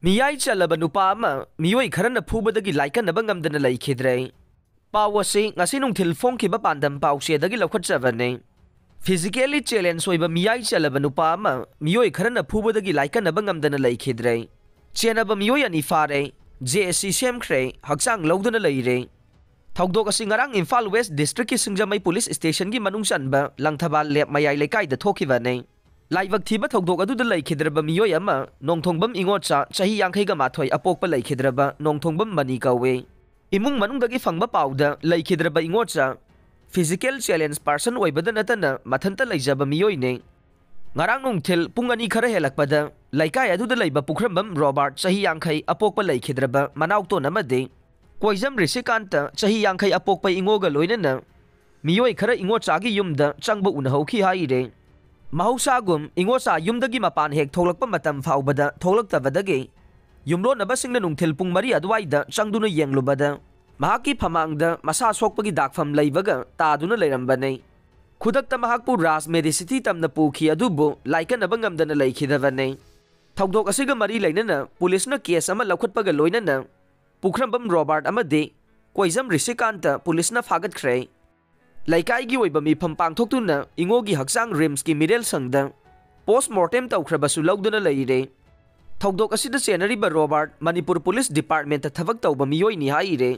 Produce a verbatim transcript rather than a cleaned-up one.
ꯃꯤꯌꯥꯏ ꯆꯜꯂꯕ ꯅꯨꯄꯥ ꯑꯃ ꯃꯤꯑꯣꯏ ꯈꯔꯅ ꯐꯨꯕꯗꯒꯤ ꯂꯥꯏꯀꯠꯅꯕ ꯉꯝꯗꯅ ꯂꯩꯈꯤꯗ꯭ꯔꯦ꯫ ꯄꯥꯎ ꯑꯁꯤ ꯉꯁꯤ ꯅꯨꯡꯊꯤꯜ ꯐꯣꯡꯈꯤꯕ ꯄꯥꯟꯗꯝ ꯄꯥꯎꯆꯦꯗꯒꯤ ꯂꯧꯈꯠꯆꯕꯅꯤ꯫ Physically challenge ꯑꯣꯏꯕ ꯃꯤꯌꯥꯏ ꯆꯜꯂꯕ ꯅꯨꯄꯥ ꯑꯃ ꯃꯤꯑꯣꯏ ꯈꯔꯅ ꯐꯨꯕꯗꯒꯤ ꯂꯥꯏꯀꯠꯅꯕ ꯉꯝꯗꯅ ꯂꯩꯈꯤꯗ꯭ꯔꯦ꯫ ꯆꯦꯟꯅꯕ ꯃꯤꯑꯣꯏ ꯑꯅꯤ ꯐꯥꯔꯦ, JSC ꯁꯦꯝꯈ꯭ꯔꯦ, ꯍꯛꯆꯥꯡ ꯂꯧꯗꯨꯅ ꯂꯩꯔꯦ꯫ ꯊꯧꯗꯣꯛ ꯑꯁꯤ ꯉꯔꯥꯡ ꯏꯝꯐꯥꯜ ꯋꯦꯁ ꯗꯤꯁꯇ꯭ꯔꯤꯛꯀꯤ ꯁꯤꯡꯖꯃꯩ ꯄꯨꯂꯤꯁ ꯁ꯭ꯇꯦꯁꯟꯒꯤ ꯃꯅꯨꯡ ꯆꯟꯕ ꯂꯪꯊꯕꯥꯜ ꯂꯦꯞ ꯃꯌꯥꯏ ꯂꯩꯀꯥꯏꯗ ꯊꯣꯛꯈꯤꯕꯅꯤ꯫ ꯂꯥꯏꯕꯛ ꯊꯤꯕ ꯊꯧꯗꯣꯛ ꯑꯗꯨꯗ ꯂꯩꯈꯤꯗ꯭ꯔꯕ ꯃꯤꯑꯣꯏ ꯑꯃ ꯅꯣꯡꯊꯣꯡꯕꯝ ꯏꯉꯣꯆꯥ, ꯆꯍꯤ ꯌꯥꯡꯈꯩꯒ ꯃꯥꯊꯣꯏ, ꯑꯄꯣꯛꯄ ꯂꯩꯈꯤꯗ꯭ꯔꯕ ꯅꯣꯡꯊꯣꯡꯕꯝ ꯃꯅꯤ ꯀꯧꯏ꯫ ꯏꯃꯨꯡ ꯃꯅꯨꯡꯗꯒꯤ ꯐꯪꯕ ꯄꯥꯎꯗ ꯂꯩꯈꯤꯗ꯭ꯔꯕ ꯏꯉꯣꯆꯥ physical challenge person ꯑꯣꯏꯕꯗ ꯅꯠꯇꯅ ꯃꯊꯟꯇ ꯂꯩꯖꯕ ꯃꯤꯑꯣꯏꯅꯤ꯫ ꯉꯔꯥꯡ ꯅꯨꯡꯊꯤꯜ ꯄꯨꯡ ꯑꯅꯤ ꯈꯔ ꯍꯦꯜꯂꯛꯄꯗ ꯂꯩꯀꯥꯏ ꯑꯗꯨꯗ ꯂꯩꯕ ꯄꯨꯈ꯭ꯔꯝꯕꯝ ꯔꯣꯕꯥꯔꯠ, ꯆꯍꯤ ꯌꯥꯡꯈꯩ, ꯑꯄꯣꯛꯄ ꯂꯩꯈꯤꯗ꯭ꯔꯕ ꯃꯅꯥꯎꯇꯣꯟ ꯑꯃꯗꯤ ꯀꯣꯏꯖꯝ ꯔꯤꯁꯤꯀꯥꯟꯇ, ꯆꯍꯤ ꯌꯥꯡꯈꯩ, ꯑꯄꯣꯛꯄ ꯏꯉꯣꯒ ꯂꯣꯏꯅꯅ ꯃꯤꯑꯣꯏ ꯈꯔ ꯏꯉꯣꯆꯥꯒꯤ ꯌꯨꯝꯗ ꯆꯪꯕ ꯎꯅꯍꯧꯈꯤ ꯍꯥꯏꯔꯦ꯫ ꯃꯍꯧꯁꯥꯒꯨꯝ ꯏꯉꯣꯆꯥ ꯌꯨꯝꯗꯒꯤ ꯃꯄꯥꯟ ꯍꯦꯛ ꯊꯣꯛꯂꯛꯄ ꯃꯇꯝ ꯐꯥꯎꯕꯗ ꯊꯣꯛꯂꯛꯇꯕꯗꯒꯤ ꯌꯨꯝꯂꯣꯟꯅꯕꯁꯤꯡꯅ ꯅꯨꯡꯊꯤꯜ ꯄꯨꯡ ꯃꯔꯤ ꯑꯗꯨꯋꯥꯏꯗ ꯆꯪꯗꯨꯅ ꯌꯦꯡꯂꯨꯕꯗ ꯃꯍꯥꯛꯀꯤ ꯐꯃꯥꯡꯗ ꯃꯁꯥ ꯁꯣꯛꯄꯒꯤ ꯗꯥꯛꯐꯝ ꯂꯩꯕꯒ ꯇꯥꯗꯨꯅ ꯂꯩꯔꯝꯕꯅꯤ꯫ ꯈꯨꯗꯛꯇ ꯃꯍꯥꯛꯄꯨ ꯔꯥꯖ ꯃꯦꯗꯤꯁꯤꯇꯤ ꯇꯝꯅ ꯄꯨꯈꯤ, ꯑꯗꯨꯕꯨ ꯂꯥꯏꯀꯠꯅꯕ ꯉꯝꯗꯅ ꯂꯩꯈꯤꯗꯕꯅꯤ꯫ ꯊꯧꯗꯣꯛ ꯑꯁꯤꯒ ꯃꯔꯤ ꯂꯩꯅꯅ ꯄꯨꯂꯤꯁꯅ ꯀꯦꯁ ꯑꯃ ꯂꯧꯈꯠꯄꯒ ꯂꯣꯏꯅꯅ ꯄꯨꯈ꯭ꯔꯝꯕꯝ ꯔꯣꯕꯥꯔꯠ ꯑꯃꯗꯤ ꯀꯣꯏꯖꯝ ꯔꯤꯁꯤꯀꯥꯟꯇ ꯄꯨꯂꯤꯁꯅ ꯐꯥꯒꯠꯈ꯭ꯔꯦ꯫ ꯂꯩꯀꯥꯏꯒꯤ ꯑꯣꯏꯕ ꯃꯤꯐꯝ ꯄꯥꯡꯊꯣꯛꯇꯨꯅ ꯏꯉꯣꯒꯤ ꯍꯛꯆꯥꯡ ꯔꯤꯝꯁꯀꯤ ꯃꯤꯔꯦꯜ ꯁꯪꯗ post mortem ꯇꯧꯈ꯭ꯔꯕꯁꯨ ꯂꯧꯗꯨꯅ ꯂꯩꯔꯦ꯫ ꯊꯧꯗꯣꯛ ꯑꯁꯤꯗ ꯆꯦꯟꯅꯔꯤꯕ ꯔꯣꯕꯥꯔꯠ ꯃꯅꯤꯄꯨꯔ ꯄꯨꯂꯤꯁ ꯗꯤꯄꯥꯔꯠꯃꯦꯟꯇ ꯊꯕꯛ ꯇꯧꯕ ꯃꯤꯑꯣꯏꯅꯤ ꯍꯥꯏꯔꯦ꯫